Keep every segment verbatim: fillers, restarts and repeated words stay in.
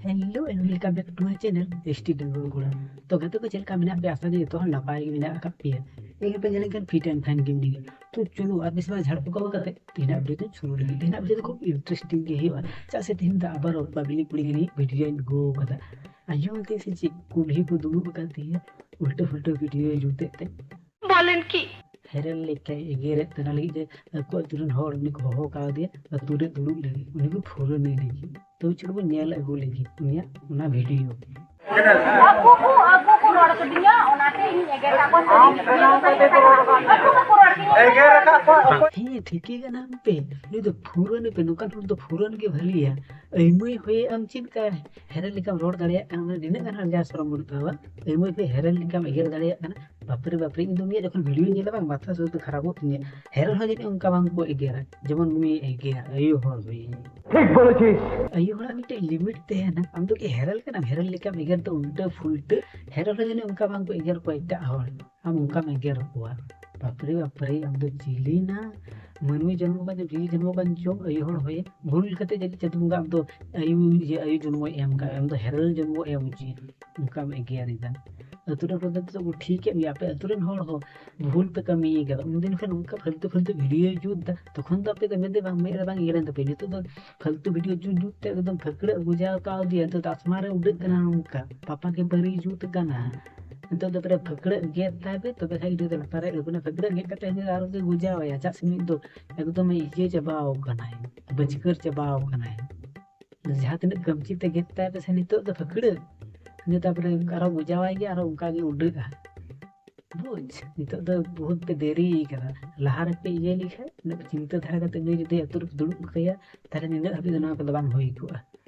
Hello and welcome back to my channel, S T Dangor Gura. ᱛᱚ ᱜᱟᱛᱮ ᱠᱚ, ᱪᱮᱫ ᱞᱮᱠᱟ ᱢᱮᱱᱟᱜ ᱯᱮᱭᱟ? ᱟᱥᱟ ᱡᱮ ᱡᱚᱛᱚ ᱦᱚᱲ ᱱᱟᱯᱟᱭ ᱜᱮ ᱢᱮᱱᱟᱜ ᱟᱠᱟᱫ ᱯᱮᱭᱟ᱾ ᱤᱧ ᱦᱚᱸᱯᱮ ᱧᱮᱞᱮᱫ ᱠᱟᱱ fit and fine ᱜᱮ ᱢᱮᱱᱟᱜᱼᱟ᱾ ᱛᱚ ᱪᱚᱞᱚ ᱟᱨ ᱵᱮᱥᱤ ᱵᱟᱝ ᱡᱷᱟᱲ ᱯᱷᱩᱠᱟᱹᱣ ᱠᱟᱛᱮ ᱛᱮᱦᱮᱧᱟᱜ video ᱫᱚᱧ ᱥᱩᱨᱩ ᱞᱟᱹᱜᱤᱫ᱾ ᱛᱮᱦᱮᱧᱟᱜ video ᱫᱚ ᱠᱷᱩᱵ interesting ᱜᱮ ᱦᱩᱭᱩᱜᱼᱟ᱾ ᱪᱮᱫᱟᱜ ᱥᱮ ᱛᱮᱦᱮᱧ ᱫᱚ ᱟᱵᱟᱨ ᱯᱟᱵᱽᱞᱤᱠ ᱠᱩᱲᱤ ᱜᱤᱫᱽᱨᱟᱹ ᱵᱷᱤᱰᱤᱭᱳᱧ ᱟᱹᱜᱩ ᱟᱠᱟᱫᱟ᱾ ᱟᱸᱡᱚᱢ ᱛᱮ ᱥᱮ ᱪᱮᱫ ᱠᱩᱞᱦᱤ ᱠᱚ ᱫᱩᱲᱩᱵ ᱟᱠᱟᱫ ᱛᱮ ᱩᱞᱴᱟᱹ ᱯᱷᱩᱞᱴᱟᱹ ᱵᱷᱤᱰᱤᱭᱳᱭ ᱡᱩᱛᱮᱫ ᱛᱮ᱾ ᱵᱚᱞᱮᱱ ᱠᱤ? ᱦᱮᱨᱮᱞ ᱞᱮᱠᱟᱭ ᱮᱜᱮᱨᱮᱫ ᱛᱟᱦᱮᱱᱟ ᱞᱟᱹᱜᱤᱫ ᱡᱮ ᱟᱠᱚ ᱟᱹᱛᱩ ᱨᱮᱱ ᱦᱚᱲ ᱩᱱᱤ ᱠᱚ ᱦᱚᱦᱚ ᱠᱟᱣᱫᱮᱭᱟ ᱟᱹᱛᱩ ᱨᱮ ᱫᱩᱲᱩᱵ ᱞᱟᱹᱜᱤᱫ, ᱩᱱᱤ ᱠᱚ ᱯᱷᱩᱨᱟᱹᱱᱮ ᱞᱟᱹᱜᱤᱫ᱾ ᱛᱚ ᱪᱚᱞᱚ ᱵᱚᱱ ᱧᱮᱞ ᱟᱹᱜᱩ ᱞᱟᱹᱜᱤᱫ ᱩᱱᱤᱭᱟᱜ ᱚᱱᱟ ᱵᱷᱤᱰᱤᱭᱳ᱾ ᱟᱠᱚ ᱠᱚ, ᱟᱠᱚ ᱠᱚ ᱨᱚᱲ ᱠᱟᱹᱫᱤᱧᱟ, ᱚᱱᱟᱛᱮ ᱤᱧ ᱮᱜᱮᱨ ᱠᱟᱜ ᱠᱚᱣᱟ᱾ ᱥᱟᱹᱨᱤ ᱜᱮ, ᱟᱠᱚ ᱠᱚ ᱨᱚᱲ ᱠᱟᱹᱫᱤᱧᱟ᱾ ᱮᱜᱮᱨ ᱟᱠᱟᱫ ᱠᱚᱣᱟ᱾ ᱦᱮᱸ, ᱴᱷᱤᱠᱮ ᱠᱟᱱᱟ ᱯᱮ᱾ ᱱᱩᱭ ᱫᱚ ᱯᱷᱩᱨᱟᱹᱱ ᱯᱮ, ᱱᱚᱝᱠᱟᱱ ᱦᱚᱲ ᱫᱚ ᱯᱷᱩᱨᱟᱹᱱ ᱜᱮ ᱵᱷᱟᱹᱞᱤᱭᱟ᱾ ᱟᱹᱭᱢᱟᱹᱭ ᱦᱚᱭᱮ ᱟᱢ ᱪᱮᱫ ᱞᱮᱠᱟ ᱦᱮᱨᱮᱞ ᱞᱮᱠᱟᱢ ᱨᱚᱲ ᱫᱟᱲᱮᱭᱟᱜ ᱠᱟᱱᱟ, ᱱᱤᱱᱟᱹᱜ ᱜᱟᱱ ᱞᱟᱡᱟᱣ ᱥᱚᱨᱚᱢ ᱵᱟᱹᱱᱩᱜ ᱛᱟᱢᱟ? ᱟᱹᱭᱢᱟᱹᱭ ᱦᱚᱭ ᱦᱮᱨᱮᱞ ᱞᱮᱠᱟᱢ ᱮᱜᱮᱨ ᱫᱟᱲᱮᱭᱟᱜ ᱠᱟᱱᱟ? ᱵᱟᱯᱨᱮ ᱵᱟᱯᱨᱮ, ᱤᱧ ᱫᱚ ᱩᱱᱤᱭᱟᱜ ᱡᱚᱠᱷᱚᱱ ᱵᱷᱤᱰᱤᱭᱳᱧ ᱧᱮᱞᱟ ᱵᱟᱝ, ᱢᱟᱛᱷᱟ ᱥᱩᱫᱷᱩ ᱠᱷᱟᱨᱟᱯᱚᱜ ᱛᱤᱧᱟᱹ᱾ ᱦᱮᱨᱮᱞ ᱦᱚᱸ ᱡᱟᱹᱱᱤᱡ ᱚᱱᱠᱟ ᱵᱟᱝ ᱠᱚ ᱮᱜᱮᱨᱟ, ᱡᱮᱢᱚᱱ ᱱᱩᱭ ᱮᱜᱮᱨ ᱟᱭᱳ ᱦᱚᱲ ᱦᱩᱭ᱾ ᱴᱷᱤᱠ ᱵᱚᱞᱮᱪᱤᱥ᱾ ᱟᱭᱳ ᱦᱚᱲᱟᱜ ᱢᱤᱫᱴᱮᱡ ᱞᱤᱢᱤᱴ ᱛᱟᱦᱮᱱᱟ᱾ ᱟᱢ ᱫᱚ ᱠᱤ ᱦᱮᱨᱮᱞ ᱠᱟᱱᱟᱢ? ᱦᱮᱨᱮᱞ ᱞᱮᱠᱟᱢ ᱮᱜᱮᱨ ᱫᱚ ᱩᱞᱴᱟᱹ ᱯᱷᱩᱞᱴᱟᱹ᱾ ᱦᱮᱨᱮᱞ ᱦᱚᱸ ᱡᱟᱹᱱᱤᱡ ᱚᱱᱠᱟ ᱵᱟᱝ ᱠᱚ ᱮᱜᱮᱨ ᱠᱚᱣᱟ ᱮᱴᱟᱜ ᱦᱚᱲ, ᱟᱢ ᱚᱱᱠᱟᱢ ᱮᱜᱮᱨ ᱠᱚᱣᱟ᱾ ᱵᱟᱯᱨᱮ ᱵᱟᱯᱨᱮ, ᱟᱢ ᱫᱚ ᱪᱤᱞᱤᱱᱟ? ᱢᱟᱹᱱᱢᱤ ᱡᱚᱱᱢᱚ ᱠᱟᱱ ᱪᱚᱢ, ᱪᱤᱞᱤ ᱡᱚᱱᱢᱚ ᱠᱟᱱ ᱪᱚᱢ, ᱟᱭᱳ ᱦᱚᱲ ᱦᱚᱭᱮ ᱵᱷᱩᱞ ᱠᱟᱛᱮ ᱡᱟᱹᱱᱤᱡ ᱪᱟᱸᱫᱳ ᱵᱚᱸᱜᱟ ᱟᱢ ᱫᱚ ᱟᱭᱳ, ᱤᱭᱟᱹ, ᱟᱭᱳ ᱡᱚᱱᱢᱚᱭ ᱮᱢ ᱠᱟᱜ ᱢᱮ, ᱟᱢ ᱫᱚ ᱦᱮᱨᱮᱞ ᱡᱚᱱᱢᱚ ᱮᱢ ᱩᱪᱤᱛ᱾ ᱚᱱᱠᱟᱢ ᱮᱜᱮᱨ ᱮᱫᱟ᱾ ᱟᱹᱛᱩ ᱨᱮᱱ ᱦᱚᱲ ᱫᱚ ᱱᱤᱛᱚᱜ ᱠᱚ ᱴᱷᱤᱠᱮᱫ ᱢᱮᱭᱟ, ᱟᱯᱮ ᱟᱹᱛᱩ ᱨᱮᱱ ᱦᱚᱲ ᱦᱚᱸ ᱵᱷᱩᱞ ᱯᱮ ᱠᱟᱹᱢᱤ ᱠᱟᱫᱟ᱾ ᱩᱱᱫᱤᱱ ᱠᱷᱚᱱ ᱱᱚᱝᱠᱟ ᱯᱷᱟᱞᱛᱩ ᱯᱷᱟᱞᱛᱩ ᱵᱷᱤᱰᱤᱭᱳᱭ ᱡᱩᱛ ᱫᱟ, ᱛᱚᱠᱷᱚᱱ ᱫᱚ ᱟᱯᱮ ᱫᱚ ᱢᱮᱫ ᱫᱚ ᱵᱟᱝ ᱢᱮᱫ ᱨᱮ ᱵᱟᱝ ᱤᱭᱟᱹ ᱞᱮᱱ ᱛᱟᱯᱮᱭᱟ᱾ ᱱᱤᱛᱚᱜ ᱫᱚ ᱯᱷᱟᱞᱛᱩ ᱵᱷᱤᱰᱤᱭᱳ ᱡᱩᱛ ᱡᱩᱛ ᱛᱮ ᱮᱠᱫᱚᱢ ᱯᱷᱟᱹᱠᱲᱟᱹᱜ ᱜᱚᱡᱟᱣ ᱠᱟᱣᱫᱮᱭᱟ, ᱱᱤᱛᱚᱜ ᱫᱚ ᱟᱥᱢᱟᱱ ᱨᱮ ᱩᱰᱟᱹᱜ ᱠᱟᱱᱟ ᱱᱚᱝᱠᱟ, ᱯᱟᱯᱟ ᱠᱮ ᱯᱟᱹᱨᱤ ᱡᱩᱛ ᱠᱟᱱᱟ᱾ ᱱᱤᱛᱚᱜ ᱫᱚ ᱯᱩᱨᱟᱹ ᱯᱷᱟᱹᱠᱲᱟᱹᱜ ᱜᱮᱫ ᱛᱟᱭ ᱯᱮ, ᱛᱚᱵᱮ ᱠᱷᱟᱡ ᱜᱤᱫᱽᱨᱟᱹ ᱫᱚ ᱞᱟᱛᱟᱨ ᱨᱮ ᱟᱹᱜᱩᱱᱟ᱾ ᱯᱷᱟᱹᱠᱲᱟᱹᱜ ᱜᱮᱫ ᱠᱟᱛᱮ ᱦᱤᱡᱩᱜ ᱟᱨᱚ ᱠᱚ ᱜᱚᱡᱟᱣ ᱮᱭᱟ, ᱪᱟᱜ ᱥᱮ ᱢᱤᱫ ᱫᱚ ᱮᱠᱫᱚᱢᱮ ᱤᱭᱟᱹ ᱪᱟᱵᱟᱣ ᱠᱟᱱᱟᱭ, ᱵᱟᱹᱪᱠᱟᱹᱨ ᱪᱟᱵᱟᱣ ᱠᱟᱱᱟᱭ᱾ ᱡᱟᱦᱟᱸ ᱛᱤᱱᱟᱹᱜ ᱠᱟᱹᱢᱪᱤ ᱛᱮ ᱜᱮᱫ ᱛᱟᱭ ᱯᱮᱥᱮ, ᱱᱤᱛᱚᱜ ᱫᱚ ᱯᱷᱟᱹᱠᱲᱟᱹᱜ᱾ ᱤᱱᱟᱹ ᱛᱟᱯᱚᱨᱮ ᱟᱨᱚ ᱜᱚᱡᱟᱣᱟᱭ ᱜᱮ, ᱟᱨᱚ ᱚᱱᱠᱟ ᱜᱮ ᱩᱰᱟᱹᱜᱼᱟ᱾ ᱵᱩᱡᱽ, ᱱᱤᱛᱚᱜ ᱫᱚ ᱵᱚᱦᱩᱛ ᱯᱮ ᱫᱮᱨᱤ ᱠᱟᱫᱟ᱾ ᱞᱟᱦᱟ ᱨᱮᱯᱮ ᱤᱭᱟᱹ ᱞᱮᱠᱷᱟᱡ, ᱩᱱᱟᱹᱜ ᱪᱤᱱᱛᱟᱹ ᱫᱷᱟᱨᱟ ᱠᱟᱛᱮ ᱜᱮ ᱡᱩᱫᱤ ᱟᱹᱛᱩ ᱨᱮᱯᱮ ᱫᱩᱲᱩᱵ ᱠᱟᱭᱟ, ᱛᱟᱦᱞᱮ ᱱᱤᱱᱟᱹᱜ ᱦᱟᱹᱵᱤᱡ ᱫᱚ ᱱᱚᱣᱟ ᱠᱚᱫᱚ ᱵᱟᱝ ᱦᱩᱭ ᱠᱚᱜᱼᱟ᱾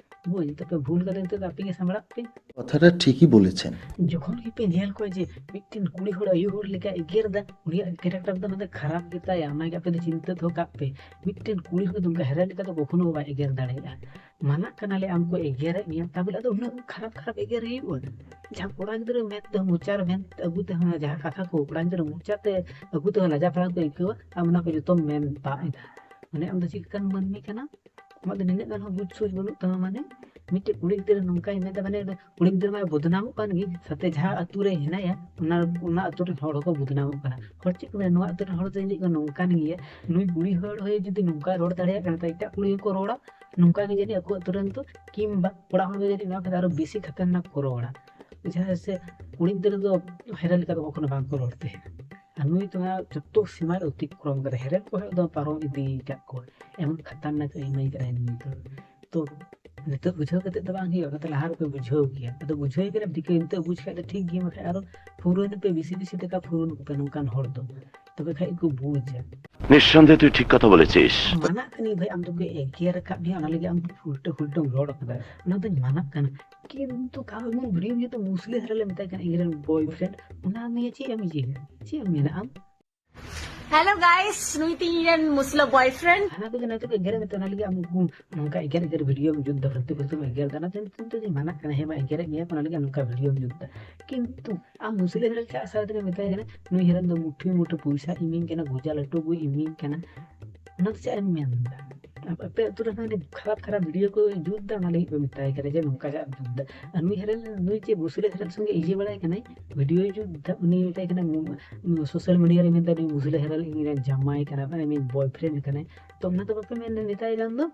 ᱵᱩᱡᱽ, ᱱᱤᱛᱚᱜ ᱯᱮ ᱵᱷᱩᱞ ᱠᱟᱫᱟ, ᱱᱤᱛᱚᱜ ᱫᱚ ᱟᱯᱮ ᱜᱮ ᱥᱟᱢᱵᱲᱟᱜ ᱯᱮ᱾ ᱠᱟᱛᱷᱟᱴᱟ ᱴᱷᱤᱠ ᱜᱮ ᱵᱚᱞᱮᱪᱷᱮᱱ᱾ ᱡᱚᱠᱷᱚᱱ ᱜᱮᱯᱮ ᱧᱮᱞ ᱠᱚᱣᱟ ᱡᱮ ᱢᱤᱫᱴᱮᱱ ᱠᱩᱲᱤ ᱦᱚᱲ ᱟᱭᱳ ᱦᱚᱲ ᱞᱮᱠᱟ ᱮᱜᱮᱨ ᱫᱟ, ᱩᱱᱤᱭᱟᱜ ᱠᱮᱨᱮᱠᱴᱟᱨ ᱫᱚ ᱢᱟᱱᱮ ᱠᱷᱟᱨᱟᱯ ᱜᱮᱛᱟᱭᱟ, ᱚᱱᱟᱜᱮ ᱟᱯᱮ ᱫᱚ ᱪᱤᱱᱛᱟᱹ ᱫᱚᱦᱚ ᱠᱟᱜ ᱯᱮ᱾ ᱢᱤᱫᱴᱮᱱ ᱠᱩᱲᱤ ᱦᱚᱲ ᱫᱚ ᱚᱱᱠᱟ ᱦᱮᱨᱮᱞ ᱞᱮᱠᱟ ᱫᱚ ᱠᱚᱠᱷᱚᱱᱳ ᱵᱟᱭ ᱮᱜᱮᱨ ᱫᱟᱲᱮᱭᱟᱜᱼᱟ᱾ ᱢᱟᱱᱟᱜ ᱠᱟᱱᱟᱞᱮ, ᱟᱢ ᱠᱚ ᱮᱜᱮᱨᱮᱫ ᱢᱮᱭᱟ, ᱛᱟ ᱵᱚᱞᱮ ᱟᱫᱚ ᱩᱱᱟᱹᱜ ᱠᱷᱟᱨᱟᱯ ᱠᱷᱟᱨᱟᱯ ᱮᱜᱮᱨ ᱦᱩᱭᱩᱜᱼᱟ? ᱡᱟᱦᱟᱸ ᱠᱚᱲᱟ ᱜᱤᱫᱽᱨᱟᱹ ᱢᱮᱱ ᱛᱮ, ᱢᱚᱪᱟ ᱨᱮ ᱢᱮᱱ ᱟᱹᱜᱩ ᱛᱮ, ᱚᱱᱟ ᱡᱟᱦᱟᱸ ᱠᱟᱛᱷᱟ ᱠᱚ ᱠᱚᱲᱟ ᱜᱤᱫᱽᱨᱟᱹ ᱢᱚᱪᱟ ᱛᱮ ᱟᱹᱜᱩ ᱛᱮᱦᱚᱸ ᱞᱟᱡᱟ ᱯᱟᱲᱟ ᱠᱚ ᱟᱹᱭᱠᱟᱹᱣᱟ, ᱟᱢ ᱚᱱᱟ ᱠᱚ ᱡᱚᱛᱚᱢ ᱢᱮᱱ ᱛᱟᱜ ᱮᱫᱟ᱾ ᱢᱟᱱᱮ ᱟᱢ ᱫᱚ ᱪᱮᱫ ᱞᱮᱠᱟᱱ ᱢᱟᱹᱱᱢᱤ ᱠᱟᱱᱟᱢ? ᱟᱢᱟᱜ ᱫᱚ ᱱᱤᱱᱟᱹᱜ ᱜᱟᱱ ᱦᱚᱸ ᱵᱩᱡᱽ ᱥᱩᱡᱽ ᱵᱟᱹᱱᱩᱜ ᱛᱟᱢᱟ, ᱢᱟᱱᱮ ᱢᱤᱫᱴᱮᱡ ᱠᱩᱲᱤ ᱜᱤᱫᱽᱨᱟᱹ ᱱᱚᱝᱠᱟᱭ ᱢᱮᱱᱫᱟ, ᱢᱟᱱᱮ ᱩᱱᱤ ᱠᱩᱲᱤ ᱜᱤᱫᱽᱨᱟᱹ ᱢᱟᱭ ᱵᱚᱫᱱᱟᱢᱚᱜ ᱠᱟᱱ ᱜᱮ, ᱥᱟᱛᱮ ᱡᱟᱦᱟᱸ ᱟᱹᱛᱩ ᱨᱮ ᱦᱮᱱᱟᱭᱟ ᱚᱱᱟ, ᱚᱱᱟ ᱟᱹᱛᱩ ᱨᱮᱱ ᱦᱚᱲ ᱦᱚᱸᱠᱚ ᱵᱚᱫᱱᱟᱢᱚᱜ ᱠᱟᱱᱟ᱾ ᱦᱚᱲ ᱪᱮᱫ ᱠᱚ ᱢᱮᱱᱟ, ᱱᱚᱣᱟ ᱟᱹᱛᱩ ᱨᱮᱱ ᱦᱚᱲ ᱫᱚ ᱡᱟᱹᱱᱤᱡ ᱠᱚ ᱱᱚᱝᱠᱟᱱ ᱜᱮᱭᱟ, ᱱᱩᱭ ᱠᱩᱲᱤ ᱦᱚᱲ ᱦᱚᱸ ᱡᱩᱫᱤ ᱱᱚᱝᱠᱟᱭ ᱨᱚᱲ ᱫᱟᱲᱮᱭᱟᱜ ᱠᱟᱱᱟ, ᱛᱚ ᱮᱴᱟᱜ ᱠᱩᱲᱤ ᱦᱚᱸᱠᱚ ᱨᱚᱲᱟ ᱱᱚᱝᱠᱟ ᱜᱮ ᱡᱟᱹᱱᱤᱡ ᱟᱠᱚ ᱟᱹᱛᱩ ᱨᱮᱱ ᱫᱚ, ᱠᱤᱢᱵᱟ ᱚᱲᱟᱜ ᱦᱚᱲ ᱫᱚ ᱡᱟᱹᱱᱤᱡ ᱱᱚᱣᱟ ᱠᱷᱚᱱ ᱟᱨᱚ ᱵᱮᱥᱤ ᱠᱷᱟᱛᱟᱨᱱᱟᱠ ᱠᱚ ᱨᱚᱲᱟ᱾ ᱡᱟᱦᱟᱸ ᱥᱮ ᱠᱩᱲᱤ ᱜᱤᱫᱽᱨᱟᱹ ᱫᱚ ᱦᱮᱨᱮᱞ ᱞᱮᱠᱟ ᱫᱚ ᱠᱚᱠᱷᱚᱱᱳ ᱵᱟᱝ ᱠᱚ ᱨᱚᱲ ᱛᱟᱦᱮᱸᱫ᱾ ᱟᱨ ᱱᱩᱭ ᱫᱚ ᱱᱚᱣᱟ ᱡᱚᱛᱚ ᱥᱤᱢᱟᱭ ᱚᱛᱤᱠᱨᱚᱢ ᱠᱟᱫᱟ, ᱦᱮᱨᱮᱞ ᱠᱚ ᱦᱚᱸ ᱮᱠᱫᱚᱢ ᱯᱟᱨᱚᱢ ᱤᱫᱤ ᱟᱠᱟᱫ ᱠᱚᱣᱟ᱾ ᱮᱢᱚᱱ ᱠᱷᱟᱛᱟᱨᱱᱟᱠ ᱟᱹᱭᱢᱟᱹᱭ ᱠᱟᱱᱟᱭ ᱱᱩᱭ ᱫᱚ᱾ ᱛᱚ ᱱᱤᱛᱚᱜ ᱵᱩᱡᱷᱟᱹᱣ ᱠᱟᱛᱮ ᱫᱚ ᱵᱟᱝ ᱦᱩᱭᱩᱜᱼᱟ, ᱠᱟᱛᱷᱟ ᱞᱟᱦᱟ ᱨᱮᱯᱮ ᱵᱩᱡᱷᱟᱹᱣ ᱜᱮᱭᱟ᱾ ᱟᱫᱚ ᱵᱩᱡᱷᱟᱹᱣ ᱠᱟᱱᱟ ᱴᱷᱤᱠ ᱜᱮ, ᱱᱤᱛᱚᱜ ᱵᱩᱡᱽ ᱠᱷᱟᱡ ᱫᱚ ᱴᱷᱤᱠ ᱜᱮᱭᱟ, ᱵᱟᱠᱷᱟᱡ ᱟᱨᱚ ᱯᱷᱩᱨᱚᱱ ᱯᱮ, ᱵᱮᱥᱤ ᱵᱮᱥᱤ ᱴᱟᱠᱟ ᱯᱷᱩᱨᱚᱱ ᱠᱚᱯᱮ ᱱᱚᱝᱠᱟᱱ ᱦᱚᱲ ᱫᱚ, ᱛᱚᱵᱮ ᱠᱷᱟᱡ ᱠᱚ ᱵᱩᱡᱟ᱾ নিঃসন্দেহে তুই ঠিক কথা বলেছিস। ᱢᱟᱱᱟᱜ ᱠᱟᱹᱱᱟᱹᱧ ᱵᱷᱟᱹᱭ, ᱟᱢ ᱫᱚᱠᱚ ᱮᱜᱮᱨ ᱟᱠᱟᱫ ᱢᱮᱭᱟ, ᱚᱱᱟ ᱞᱟᱹᱜᱤᱫ ᱟᱢ ᱯᱷᱩᱞᱴᱟᱹ ᱯᱷᱩᱞᱴᱟᱹᱢ ᱨᱚᱲ ᱠᱟᱫᱟ, ᱚᱱᱟ ᱫᱚᱧ ᱢᱟᱱᱟᱜ ᱠᱟᱱᱟ᱾ ᱠᱤᱱᱛᱩ ᱠᱟᱨᱚᱱ ᱮᱢᱚᱱ ᱵᱷᱤᱰᱤᱭᱳ ᱡᱮᱦᱮᱛᱩ ᱢᱩᱥᱞᱤ ᱦᱮᱨᱮᱞ ᱮ ᱢᱮᱛᱟᱭ ᱠᱟᱱᱟ ᱤᱧ ᱨᱮᱱ ᱵᱚᱭᱯᱷᱨᱮᱱᱰ, ᱚᱱᱟ ᱱᱤᱭᱮ ᱪᱮᱫ ᱮᱢ ᱤᱭᱟᱹᱭᱟ? ᱪᱮᱫ ᱮᱢ ᱢᱮᱱᱟ ᱟᱢ? Hello guys, ᱱᱩᱭ ᱛᱤᱧ ᱤᱧ ᱨᱮᱱ ᱢᱩᱥᱞᱟᱹ ᱵᱚᱭᱯᱷᱨᱮᱱᱰ᱾ ᱦᱟᱱᱟ ᱠᱚ ᱡᱟᱦᱟᱸ ᱠᱚ ᱮᱜᱮᱨ ᱢᱮᱛᱟ, ᱚᱱᱟ ᱞᱟᱹᱜᱤᱫ ᱟᱢ ᱩᱱᱠᱩ ᱱᱚᱝᱠᱟ ᱮᱜᱮᱨ ᱮᱜᱮᱨ ᱵᱷᱤᱰᱤᱭᱳᱢ ᱡᱩᱛ ᱫᱟ, ᱯᱷᱟᱞᱛᱩ ᱯᱷᱟᱞᱛᱩᱢ ᱮᱜᱮᱨ ᱫᱟ, ᱚᱱᱟ ᱛᱮ ᱱᱤᱛᱚᱜ ᱫᱚᱧ ᱢᱟᱱᱟᱜ ᱠᱟᱱᱟ, ᱦᱮᱸ ᱢᱟ ᱮᱜᱮᱨᱮᱫ ᱢᱮᱭᱟ ᱠᱚ, ᱚᱱᱟ ᱞᱟᱹᱜᱤᱫ ᱟᱢ ᱱᱚᱝᱠᱟ ᱵᱷᱤᱰᱤᱭᱳᱢ ᱡᱩᱛ ᱫᱟ᱾ ᱠᱤᱱᱛᱩ ᱟᱢ ᱢᱩᱥᱞᱟᱹ ᱦᱮᱨᱮᱞ ᱪᱟᱜ ᱥᱟᱨ ᱫᱤᱱᱮ ᱢᱮᱛᱟᱭ ᱠᱟᱱᱟ, ᱱᱩᱭ ᱦᱮᱨᱮᱞ ᱫᱚ ᱢᱩᱴᱷᱤ ᱢᱩᱴᱷᱤ ᱯᱚᱭᱥᱟ ᱤᱢᱤᱧ ᱠᱟᱱᱟ, ᱜᱚᱡᱟ ᱞᱟᱹᱴᱩ ᱵᱚᱭ ᱤᱢᱤᱧ ᱠᱟᱱᱟ, ᱚᱱᱟ ᱫᱚ ᱪᱮᱫ ᱮᱢ ᱢᱮᱱ ᱫᱟ? ᱟᱯᱮ ᱟᱹᱛᱩ ᱨᱮ ᱦᱟᱱᱮ ᱠᱷᱟᱨᱟᱯ ᱠᱷᱟᱨᱟᱯ ᱵᱷᱤᱰᱤᱭᱳ ᱠᱚ ᱡᱩᱛ ᱫᱟ, ᱚᱱᱟ ᱞᱟᱹᱜᱤᱫ ᱯᱮ ᱢᱮᱛᱟᱭ ᱠᱟᱱᱟ ᱡᱮ ᱱᱚᱝᱠᱟ ᱪᱟᱜ ᱡᱩᱛ ᱫᱟ᱾ ᱟᱨ ᱱᱩᱭ ᱦᱮᱨᱮᱞ, ᱱᱩᱭ ᱪᱮᱫ ᱢᱩᱥᱞᱟᱹ ᱦᱮᱨᱮᱞ ᱥᱚᱸᱜᱮ ᱤᱭᱟᱹ ᱵᱟᱲᱟᱭ ᱠᱟᱱᱟᱭ, ᱵᱷᱤᱰᱤᱭᱳᱭ ᱡᱩᱛ ᱫᱟ, ᱩᱱᱤ ᱢᱮᱛᱟᱭ ᱠᱟᱱᱟ, ᱥᱳᱥᱟᱞ ᱢᱤᱰᱤᱭᱟ ᱨᱮ ᱢᱮᱱᱫᱟ ᱱᱩᱭ ᱢᱩᱥᱞᱟᱹ ᱦᱮᱨᱮᱞ ᱤᱧ ᱨᱮᱱ ᱡᱟᱢᱟᱭ ᱠᱟᱱᱟ, ᱢᱟᱱᱮ ᱤᱧ ᱵᱚᱭᱯᱷᱨᱮᱱᱰ ᱠᱟᱱᱟᱭ᱾ ᱛᱚ ᱚᱱᱟ ᱫᱚ ᱵᱟᱯᱮ ᱢᱮᱱ ᱢᱮᱛᱟᱭ ᱠᱟᱱ ᱫᱚ?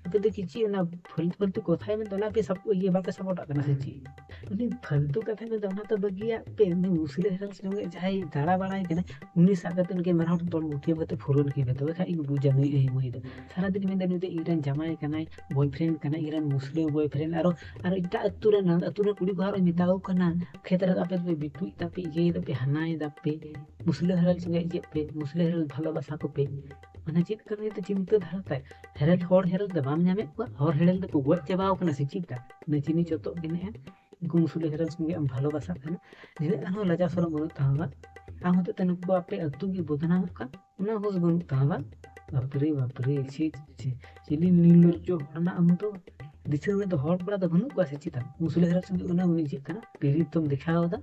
ᱟᱯᱮ ᱫᱚ ᱠᱤᱪᱷᱤ ᱚᱱᱟ ᱯᱷᱟᱞᱛᱩ ᱯᱷᱟᱞᱛᱩ ᱠᱚᱛᱷᱟᱭ ᱢᱮᱱᱫᱟ, ᱚᱱᱟ ᱯᱮ ᱥᱟᱯ-, ᱤᱭᱟᱹ ᱵᱟᱯᱮ ᱥᱟᱯᱳᱨᱴᱟᱜ ᱠᱟᱱᱟ ᱥᱮ ᱪᱮᱫ? ᱩᱱᱤ ᱯᱷᱟᱞᱛᱩ ᱠᱟᱛᱷᱟ ᱢᱮᱱᱫᱟ, ᱚᱱᱟ ᱫᱚ ᱵᱟᱹᱜᱤᱭᱟᱜ ᱯᱮ᱾ ᱩᱱᱤ ᱢᱩᱥᱞᱟᱹ ᱦᱮᱨᱮᱞ ᱥᱚᱸᱜᱮ ᱡᱟᱦᱟᱸᱭ ᱫᱟᱬᱟ ᱵᱟᱲᱟᱭ ᱠᱟᱱᱟ, ᱩᱱᱤ ᱥᱟᱵ ᱠᱟᱛᱮ ᱩᱱᱠᱤᱱ ᱵᱟᱱᱟ ᱦᱚᱲ ᱛᱚᱞ ᱜᱩᱴᱷᱤᱭᱟᱹ ᱠᱟᱛᱮ ᱯᱷᱩᱨᱚᱱ ᱠᱤᱱ ᱯᱮ, ᱛᱚᱵᱮ ᱠᱷᱟᱡ ᱤᱧ ᱵᱩᱡᱟ ᱱᱩᱭ ᱟᱹᱭ ᱢᱟᱹᱭ ᱫᱚ᱾ ᱥᱟᱨᱟᱫᱤᱱ ᱢᱮᱱᱫᱟ ᱱᱩᱭ ᱫᱚ ᱤᱧ ᱨᱮᱱ ᱡᱟᱢᱟᱭ ᱠᱟᱱᱟᱭ, ᱵᱚᱭᱯᱷᱨᱮᱱᱰ ᱠᱟᱱᱟᱭ, ᱤᱧ ᱨᱮᱱ ᱢᱩᱥᱞᱟᱹ ᱵᱚᱭᱯᱷᱨᱮᱱᱰ, ᱟᱨᱚ, ᱟᱨᱚ ᱮᱴᱟᱜ ᱟᱹᱛᱩ ᱨᱮᱱ, ᱟᱹᱛᱩ ᱨᱮᱱ ᱠᱩᱲᱤ ᱠᱚ ᱟᱨᱚ ᱢᱮᱛᱟᱣ ᱠᱟᱱᱟ, ᱠᱷᱮᱛ ᱨᱮ ᱟᱯᱮ ᱫᱚᱯᱮ ᱵᱤᱴᱩᱡ ᱫᱟᱯᱮ, ᱤᱭᱟᱹᱭ ᱫᱟᱯᱮ, ᱦᱟᱱᱟᱭ ᱫᱟᱯᱮ, ᱢᱩᱥᱞᱟᱹ ᱦᱮᱨᱮᱞ ᱥᱚᱸᱜᱮ ᱤᱭᱟᱹᱜ ᱯᱮ, ᱢᱩᱥᱞᱟᱹ ᱦᱮᱨᱮᱞ ᱵᱷᱟᱞᱚᱵᱟᱥᱟ ᱠᱚᱯᱮ᱾ ᱢᱟᱱᱮ ᱪᱮᱫ ᱠᱟᱱᱟ ᱱᱤᱭᱟᱹ ᱪᱤᱱᱛᱟᱹ ᱫᱷᱟᱨᱟ ᱛᱟᱭ? ᱦᱮᱨᱮᱞ, ᱦᱚᱲ ᱦᱮᱨᱮᱞ ᱫᱚ ᱵᱟᱢ ᱧᱟᱢᱮᱫ ᱠᱚᱣᱟ? ᱦᱚᱲ ᱦᱮᱨᱮᱞ ᱫᱚᱠᱚ ᱜᱚᱡ ᱪᱟᱵᱟᱣ ᱠᱟᱱᱟ ᱥᱮ ᱪᱮᱫ? ᱢᱟᱱᱮ ᱪᱤᱱᱤ ᱪᱚᱛᱚᱜ ᱜᱮ ᱱᱮᱜᱼᱮ ᱩᱱᱠᱩ ᱢᱩᱥᱞᱟᱹ ᱦᱮᱨᱮᱞ ᱥᱚᱸᱜᱮ ᱟᱢ ᱵᱷᱟᱞᱚᱵᱟᱥᱟᱜ ᱠᱟᱱᱟ᱾ ᱱᱤᱱᱟᱹᱜ ᱜᱟᱱ ᱦᱚᱸ ᱞᱟᱡᱟᱣ ᱥᱚᱨᱚᱢ ᱵᱟᱹᱱᱩᱜ ᱛᱟᱢᱟ ᱵᱟᱝ? ᱟᱢ ᱦᱚᱛᱮᱡ ᱛᱮ ᱱᱩᱠᱩ ᱟᱯᱮ ᱟᱹᱛᱩ ᱜᱮ ᱵᱚᱫᱱᱟᱢᱚᱜ ᱠᱟᱱ, ᱚᱱᱟ ᱦᱩᱸᱥ ᱵᱟᱹᱱᱩᱜ ᱛᱟᱢᱟ ᱵᱟᱝ? ᱵᱟᱯᱨᱮ, ᱵᱟᱯᱨᱮ, ᱪᱷᱤ, ᱪᱷᱤ, ᱪᱷᱤ, ᱪᱤᱞᱤ ᱱᱤᱨᱞᱚᱡᱽᱡᱚ ᱦᱚᱲ ᱠᱟᱱᱟ ᱟᱢ ᱫᱚ? ᱫᱤᱥᱚᱢ ᱨᱮᱫᱚ ᱦᱚᱲ ᱠᱚᱲᱟ ᱫᱚ ᱵᱟᱹᱱᱩᱜ ᱠᱚᱣᱟ ᱥᱮ ᱪᱮᱫ? ᱢᱩᱥᱞᱟᱹ ᱦᱮᱨᱮᱞ ᱥᱚᱸᱜᱮ ᱩᱱᱟᱹᱜ ᱮᱢ ᱤᱭᱟᱹᱜ ᱠᱟᱱᱟ, ᱯᱤᱨᱤᱛ ᱫᱚᱢ ᱫᱮᱠᱷᱟᱣ ᱮᱫᱟ?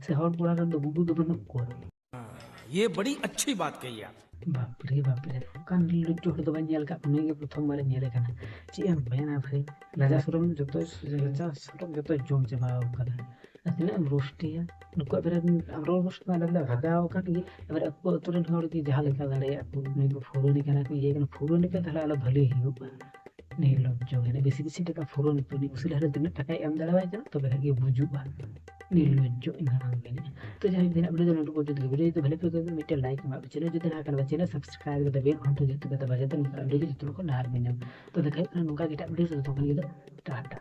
ᱥᱮ ᱦᱚᱲ ᱠᱚᱲᱟ ᱨᱮᱱ ᱫᱚ ᱜᱩᱰᱩ ᱫᱚ ᱵᱟᱹᱱᱩᱜ ᱠᱚᱣᱟ? ये बड़ी अच्छी बात कही आप। ᱵᱟᱯᱨᱮ ᱵᱟᱯᱨᱮ, ᱚᱱᱠᱟᱱ ᱞᱩᱡᱡᱚ ᱦᱚᱲ ᱫᱚ ᱵᱟᱹᱧ ᱧᱮᱞ ᱟᱠᱟᱫ ᱠᱚᱣᱟ, ᱱᱩᱭ ᱜᱮ ᱯᱨᱚᱛᱷᱚᱢ ᱵᱟᱨ ᱤᱧ ᱧᱮᱞᱮ ᱠᱟᱱᱟ᱾ ᱪᱮᱫ ᱮᱢ ᱢᱮᱱᱟ ᱵᱷᱟᱹᱭ, ᱞᱟᱡᱟ ᱥᱚᱨᱚᱢ ᱡᱚᱛᱚ, ᱞᱟᱡᱟ ᱥᱚᱨᱚᱢ ᱡᱚᱛᱚ ᱡᱚᱢ ᱪᱟᱵᱟ ᱟᱠᱟᱫᱟ᱾ ᱟᱨ ᱛᱤᱱᱟᱹᱜ ᱮᱢ ᱨᱳᱥᱴᱮᱭᱟ? ᱱᱩᱠᱩᱣᱟᱜ ᱵᱮᱨᱮᱫ ᱟᱢ ᱨᱳᱥᱴ ᱢᱟ ᱟᱞᱮ ᱞᱮ ᱵᱷᱟᱜᱟᱣ ᱟᱠᱟᱱ ᱜᱮ, ᱮᱵᱟᱨ ᱟᱠᱚ ᱟᱹᱛᱩ ᱨᱮᱱ ᱦᱚᱲ ᱜᱮ ᱡᱟᱦᱟᱸ ᱞᱮᱠᱟ ᱫᱟᱲᱮᱭᱟᱜ ᱠᱚ, ᱱᱩᱭ ᱠᱚ ᱯᱷᱩᱨᱩᱱᱤ ᱠᱟᱱᱟ ᱠᱚ, ᱤᱭᱟᱹ ᱠᱟᱱᱟ, ᱯᱷᱩᱨᱩᱱᱤ ᱯᱮ, ᱛᱟᱦᱞᱮ ᱟᱞᱚ ᱵᱷᱟᱹᱞᱤ ᱦᱩᱭᱩᱜᱼᱟ᱾ ᱱᱤᱨᱞᱚᱡᱽᱡᱚ ᱜᱮ, ᱵᱮᱥᱤ ᱵᱮᱥᱤ ᱴᱟᱠᱟ ᱯᱷᱩᱨᱩᱱᱤ ᱯᱮ, ᱩᱱᱤ ᱩᱥᱩᱞ ᱦᱟᱨᱟ ᱛᱤᱱᱟᱹᱜ ᱴᱟᱠᱟᱭ ᱮᱢ ᱫᱟᱲᱮᱣᱟᱭ ᱠᱟᱱᱟ, ᱛᱚᱵᱮ ᱠᱷᱟᱡ ᱜᱮ ᱵᱩᱡᱩᱜᱼᱟ᱾ ᱱᱤᱨᱞᱚᱡᱽᱡᱚ ᱤᱧ ᱦᱟᱲᱟᱢ ᱜᱮ᱾ ᱛᱚ ᱡᱟᱦᱟᱸᱭ ᱛᱮᱱᱟᱜ ᱵᱷᱤᱰᱤᱭᱳ ᱫᱚ ᱱᱚᱰᱮ ᱠᱚ ᱡᱩᱫᱤ ᱵᱷᱤᱰᱤᱭᱳ ᱫᱚ ᱵᱷᱟᱞᱮ ᱯᱮ ᱟᱹᱭᱠᱟᱹᱣ ᱠᱷᱟᱱ ᱢᱤᱫᱴᱮᱱ ᱞᱟᱭᱤᱠ ᱮᱢᱟᱜ ᱯᱮ, ᱪᱮᱱᱮᱞ ᱡᱩᱫᱤ ᱱᱟᱣᱟ ᱠᱟᱱᱟ, ᱪᱮᱱᱮᱞ ᱥᱟᱵᱥᱠᱨᱟᱭᱤᱵ ᱠᱟᱛᱮ ᱵᱮᱞ ᱜᱷᱚᱱᱴᱟ ᱡᱩᱛ ᱠᱟᱛᱮ ᱵᱟᱡᱟᱣ ᱛᱟᱵᱚᱱ ᱯᱮ, ᱵᱷᱤᱰᱤᱭᱳ ᱡᱚᱛᱚ ᱠᱷᱚᱱ ᱞᱟᱦᱟ ᱨᱮᱵᱤᱱ ᱧᱟᱢᱟ᱾ ᱛᱚ ᱫᱮᱠᱷᱟ ᱦᱩᱭᱩᱜ ᱠᱟᱱᱟ ᱱᱚᱝᱠᱟ ᱜᱮ ᱮᱴᱟᱜ ᱵᱷᱤᱰᱤᱭᱳ ᱨᱮ, ᱛᱚᱛᱚᱠᱷᱚᱱ ᱜᱮ ᱫᱚ ᱴᱟᱴᱟ᱾